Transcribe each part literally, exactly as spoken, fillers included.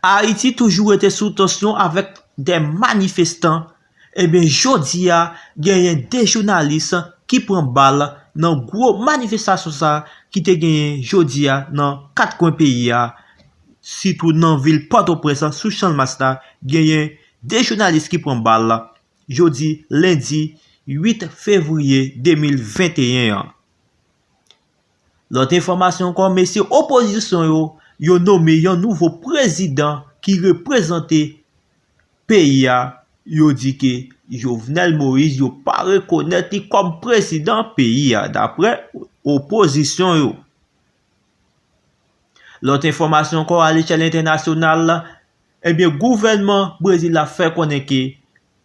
Ayiti toujou rete sou tansyon avèk de manifestan. Ebyen, jodi a, genyen de jounalis ki pran bal nan gwo manifestasyon sa ki te genyen jodi a nan kat kwen peyi a, sitou nan vil Pòtoprens, sou Chanmas la, genyen de jounalis ki pran bal jodi lendi uit fevriye de mil venteyen an. Lòt enfòmasyon ankò, mesye opozisyon yo, yo nome yon nouvo prezidan ki reprezante peyi a. Yo di ke Jovenel Moïse, yo pa rekonèt li kòm prezidan peyi a, dapre opozisyon yo. Lòt enfòmasyon ankò, alechèl entènasyonal, ebyen, gouvènman Brezil la fè konnen ke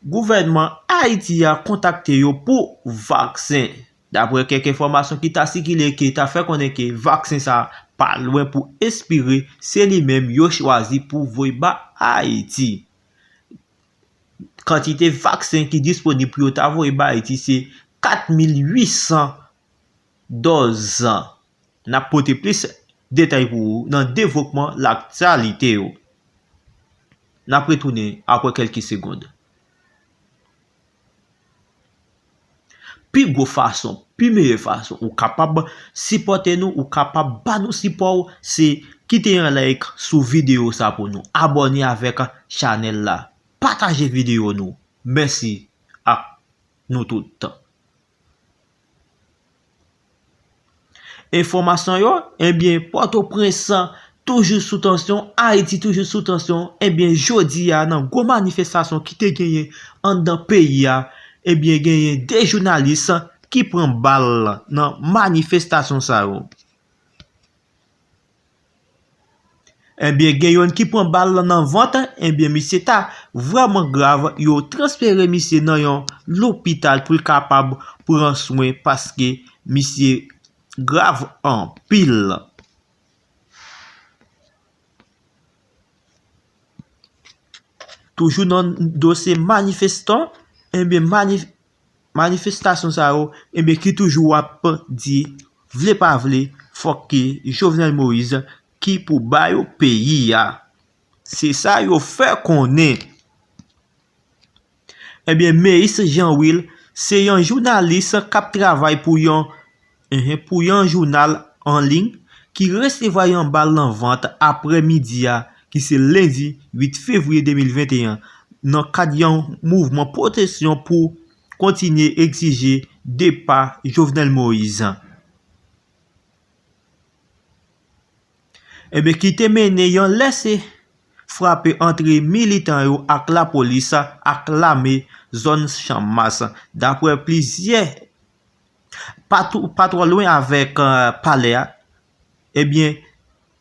gouvènman Ayiti a kontakte yo pou vaksen. Dapre kèk enfòmasyon ki ta sikile, ke ta fè konnen ke vaksen sa pa lwen pou espire, se li menm yo chwazi pou voye ba Ayiti. Kantite vaksen ki disponib pou yo ta voye ba Ayiti se kat mil uit san dòz. N ap pote plis detay pou ou nan devlopman laktyalite yo. N ap retounen apre kèlke segonn. Pi gwo fason, pi meyè fason ou kapab sipòte nou, ou kapab ba nou sipò w, se kite yon like sou videyo sa pou nou. Abòne avèk chanèl la. Pataje videyo nou. Mèsi ak nou tout. Enfòmasyon yo, ebyen, Pòtoprens toujou sou tansyon, Ayiti toujou sou tansyon, ebyen, jodi a, nan gwo manifestasyon ki te genyen anndan peyi a, ebyen, genyen de jounalis ki pran bal nan manifestasyon sa yo. Ebyen, gen youn ki pran bal nan vant, ebyen, misye ta vrèman grav. Yo transfere misye nan yon lopital pou l kapab pran swen paske misye grav anpil. Toujou nan dosye manifestan, ebyen, manif-, manifestasyon sa yo, ebyen, ki toujou ap di, vle pa vle, fòk ke Jovenel Moïse ki pou ba yo peyi a. Se sa yo fè konnen. Ebyen, Meyis Jean Will, se yon jounalis k ap travay pou yon, enhen, pou yon jounal an liy ki resevwa yon bal nan vant aprè midi a, ki se lendi uit fevriye de mil venteyen, nan kad yon mouvman pwotesyon pou kontinye egzije depa Jovenel Moïse. Ebyen, ki te mennen yon lese frape antre militan yo ak lapolis ak lame zòn Chanmas. Dapre plizyè, pa tou, pa twò lwen avèk, eh, palè a, ebyen,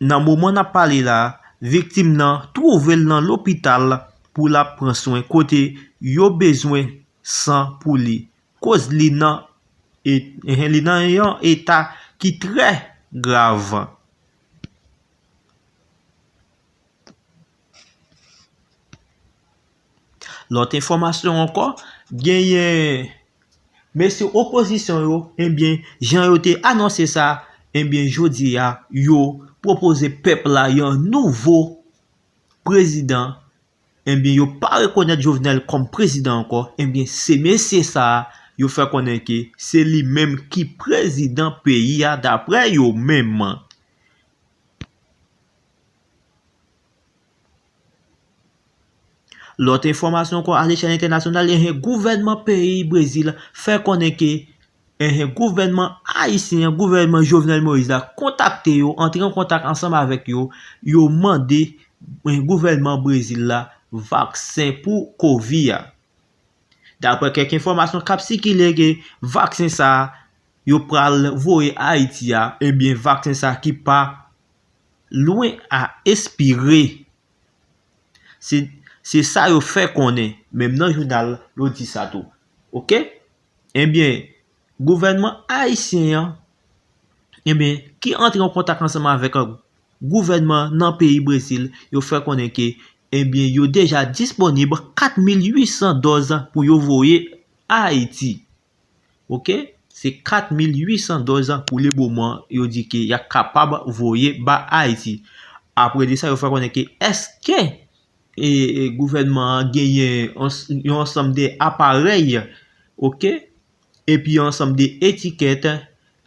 nan moman n ap pale la, viktim nan twouve l nan lopital pou l ap pran swen kote yo bezwen san pou li. Koz li nan, e, li nan yon eta ki trè grav. Lòt enfòmasyon ankò, genyen mesye opozisyon yo, ebyen, jan yo te anonse sa, ebyen, jodi a, yo pwopoze pèp la yon nouvo prezidan, ebyen, yo pa rekonèt Jovenel kòm prezidan ankò, ebyen, se mesye sa a, yo fè konnen ke se li menm ki prezidan peyi a, dapre yo menm. Lòt enfòmasyon ankò, alechèl entènasyonal, enhen, gouvènman peyi Brezil fè konnen ke, enhen, gouvènman ayisyen an, gouvènman Jovenel Moïse la, kontakte yo, antre an kontak ansanm avèk yo, yo mande, enhen, gouvènman Brezil la vaksen pou kovi a. Dapre kèk enfòmasyon k ap sikile ke vaksen sa a, yo pral voye Ayiti a, ebyen, vaksen sa a ki pa lwen a espire. Se, se sa yo fè konnen, menm nan jounal, yo di sa tou. Oke? Ebyen, gouvènman ayisyen an, ebyen, ki antre an kontak ansanm avèk gouvènman nan peyi Brezil, yo fè konnen ke, ebyen, yo deja disponib kat mil uit san dòz pou yo voye Ayiti. Oke? Se kat mil uit san dòz pou lemoman, yo di ke y ap kapab voye ba Ayiti. Apre de sa, yo fè konnen ke èske, e, e, gouvènman an genyen yon, yon ansanm de aparèy, oke, epi yon ansanm de etikèt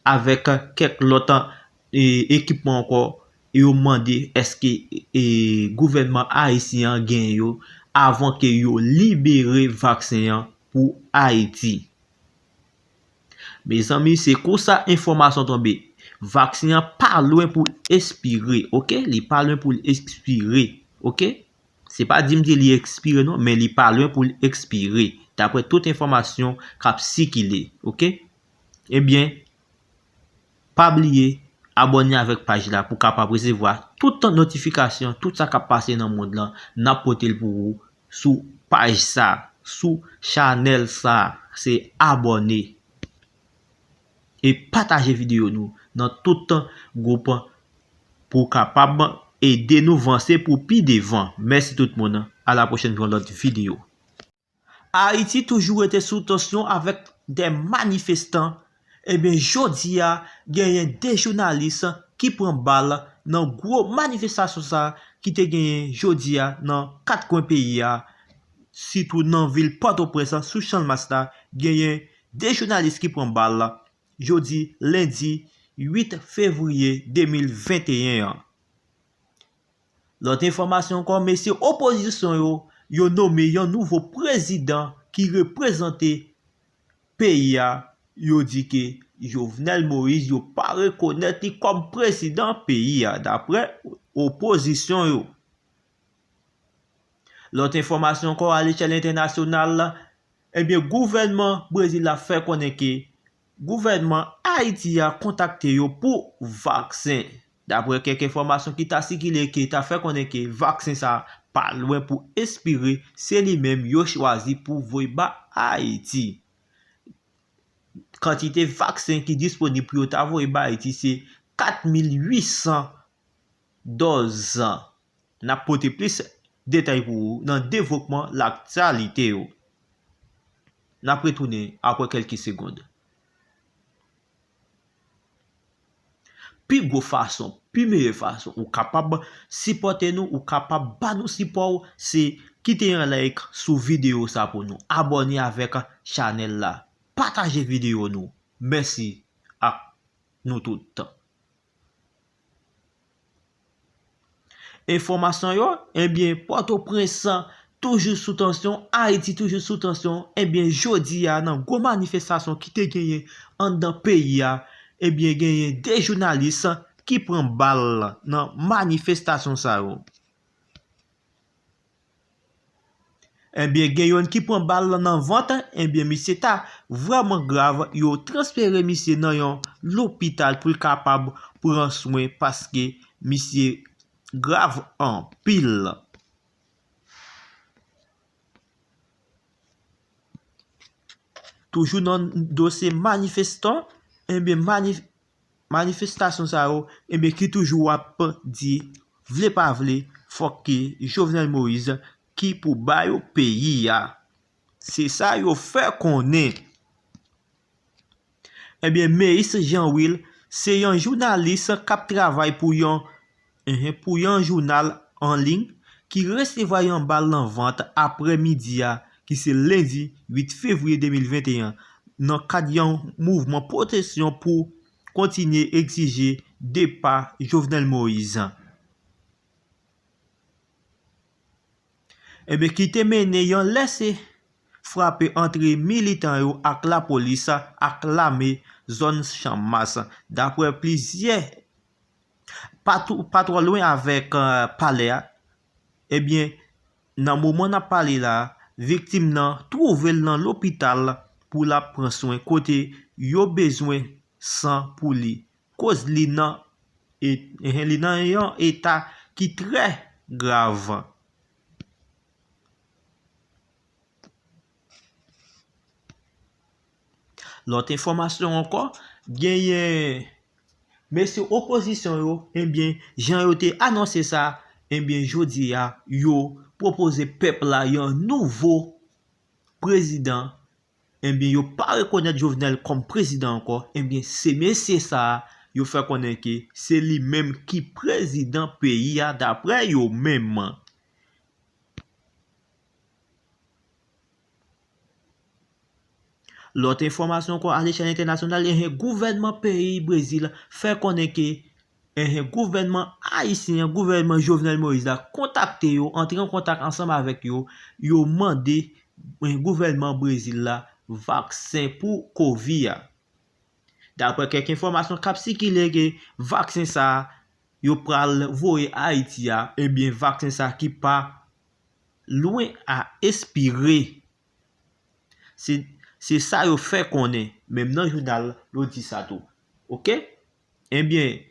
avèk kèk lòt, e, ekipman ankò, yo mande èske, e, gouvènman ayisyen an genyen yo avan ke yo libere vaksen an pou Ayiti. Mezanmi, se konsa enfòmasyon tonbe. Vaksen an pa lwen pou l ekspire, oke? Li pa lwen pou l ekspire, oke? Se pa di m di li ekspire non, men li pa lwen pou l ekspire, daprè tout enfòmasyon k ap sikile, oke? Ebyen, pa bliye abòne avèk paj la pou w kapab resevwa tout notifikasyon, tout sa k ap pase nan mond lan, n ap pote l pou ou sou paj sa, sou chanèl sa, se abòne. E pataje videyo nou nan tout gwoup pou w kapab ede nou vanse pou pi devan. Mèsi tout moun. A la pwochèn pou yon lòt videyo. Ayiti toujou rete sou tansyon avèk de manifestan. Ebyen, jodi a, genyen de jounalis ki pran bal nan gwo manifestasyon sa ki te genyen jodi a nan kat kwen peyi a, sitou nan vil Pòtoprens, sou Channmas la, genyen de jounalis ki pran bal jodi lendi uit fevriye de mil venteyen an. Lòt enfòmasyon ankò, mesye opozisyon yo, yo nome yon nouvo prezidan ki reprezante peyi a. Yo di ke Jovenel Moïse, yo pa rekonèt li kòm prezidan peyi a, daprè opozisyon yo. Lòt enfòmasyon ankò, alechèl entènasyonal, ebyen, gouvènman Brezil la fè konnen ke gouvènman Ayiti a kontakte yo pou vaksen. Daprè kèk enfòmasyon ki ta sikile, ke ta fè konnen ke vaksen sa pa lwen pou ekspire, se li menm yo chwazi pou voye ba Ayiti. Kantite vaksen ki disponib pou yo ta voye ba Ayiti se kat mil uit san dòz. N ap pote plis detay pou ou nan devlopman laktyalite yo. N ap retounen apre kèlke segonn. Pi gwo fason, pi meyè fason ou kapab sipòte nou, ou kapab ba nou sipò w, se kite yon like sou videyo sa pou nou. Abòne avèk chanèl la. Pataje videyo nou. Mèsi ak nou tout. Enfòmasyon yo, ebyen, Pòtoprens toujou sou tansyon, Ayiti toujou sou tansyon, ebyen, jodi a, nan gwo manifestasyon ki te genyen anndan peyi a, ebyen, genyen de jounalis ki pran bal nan manifestasyon sa yo. Ebyen, gen youn ki pran bal nan vant, ebyen, misye ta vrèman grav, yo transfere misye nan yon lopital pou l kapab pran swen paske misye grav anpil. Toujou nan dosye manifestan, ebyen, manif-, manifestasyon sa yo, ebyen, ki toujou ap di, vle pa vle, fòk ke Jovenel Moïse ki pou ba yo peyi a. Se sa yo fè konnen. Ebyen, Meyis Jean Will se yon jounalis k ap travay pou yon, enhen, pou yon jounal an liy ki resevwa yon bal nan vant aprè midi a, ki se lendi uit fevriye de mil venteyen, nan kad yon mouvman pwotestasyon pou kontinye egzije depa Jovenel Moïse. Ebyen, ki te mennen yon lese frape antre militan yo ak lapolis ak lame zòn Channmas. Daprè plizyè, pa twò, pa twò lwen avèk, eh, palè a, ebyen, nan moman n ap pale la, viktim nan twouve l nan lopital pou l ap pran swen kote yo bezwen san pou li. Koz li nan, e, li nan yon eta ki trè grav. Lòt enfòmasyon ankò, genyen mesye opozisyon yo, ebyen, jan yo te anonse sa, ebyen, jodi a, yo pwopoze pèp la yon nouvo prezidan, ebyen, yo pa rekonèt Jovenel kòm prezidan ankò, ebyen, se mesye sa a yo fè konnen ke se li menm ki prezidan peyi a, daprè yo menm. Lòt enfòmasyon ankò, alechèl entènasyonal, enhen, gouvènman peyi Brezil fè konnen ke, enhen, gouvènman ayisyen an, gouvènman Jovenel Moïse la, kontakte yo, antre an kontak ansanm avèk yo, yo mande, enhen, gouvènman Brezil la vaksen pou kovi a. Daprè kèk enfòmasyon k ap sikile ke vaksen sa a, yo pral voye Ayiti a, ebyen, vaksen sa a ki pa lwen a espire. Se, se sa yo fè konnen, menm nan jounal, yo di sa tou. Oke? Ebyen,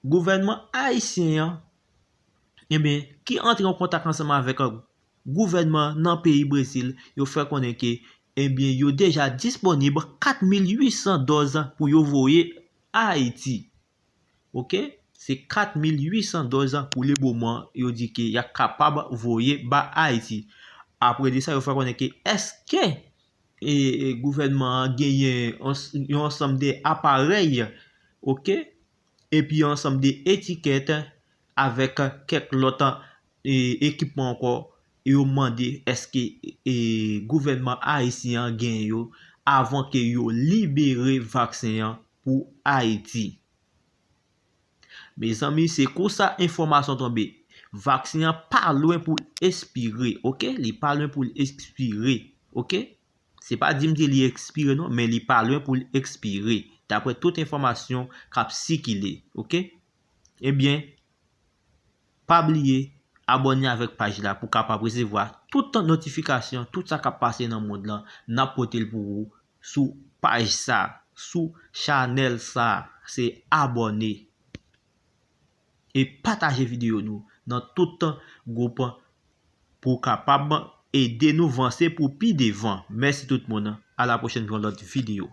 gouvènman ayisyen an, ebyen, ki antre an kontak ansanm avèk gouvènman nan peyi Brezil, yo fè konnen ke, ebyen, yo deja disponib kat mil uit san dòz pou yo voye Ayiti. Oke? Se kat mil uit san dòz pou le moman, yo di ke y ap kapab voye ba Ayiti. Apre de sa, yo fè konnen ke èske, e, e, gouvènman an genyen yon, yon ansanm de aparèy, oke? Epi yon ansanm de etikèt avèk kèk lòt, e, ekipman ankò, e yo mande èske, e, gouvènman ayisyen an genyen yo avan ke yo libere vaksen an pou Ayiti. Mezanmi, se konsa enfòmasyon tonbe. Vaksen an pa lwen pou l espire, oke? Li pa lwen pou l espire, oke? Se pa di m di li ekspire non, men li pa lwen pou l ekspire, daprè tout enfòmasyon k ap sikile, oke? Ebyen, pa bliye abòne avèk paj la pou w kapab resevwa tout notifikasyon, tout sa k ap pase nan mond lan, n ap pote l pou ou sou paj sa, sou chanèl sa, se abòne. E pataje videyo nou nan tout gwoup pou w kapab ede nou vanse pou pi devan. Mèsi tout moun. A la pwochèn pou yon lòt videyo.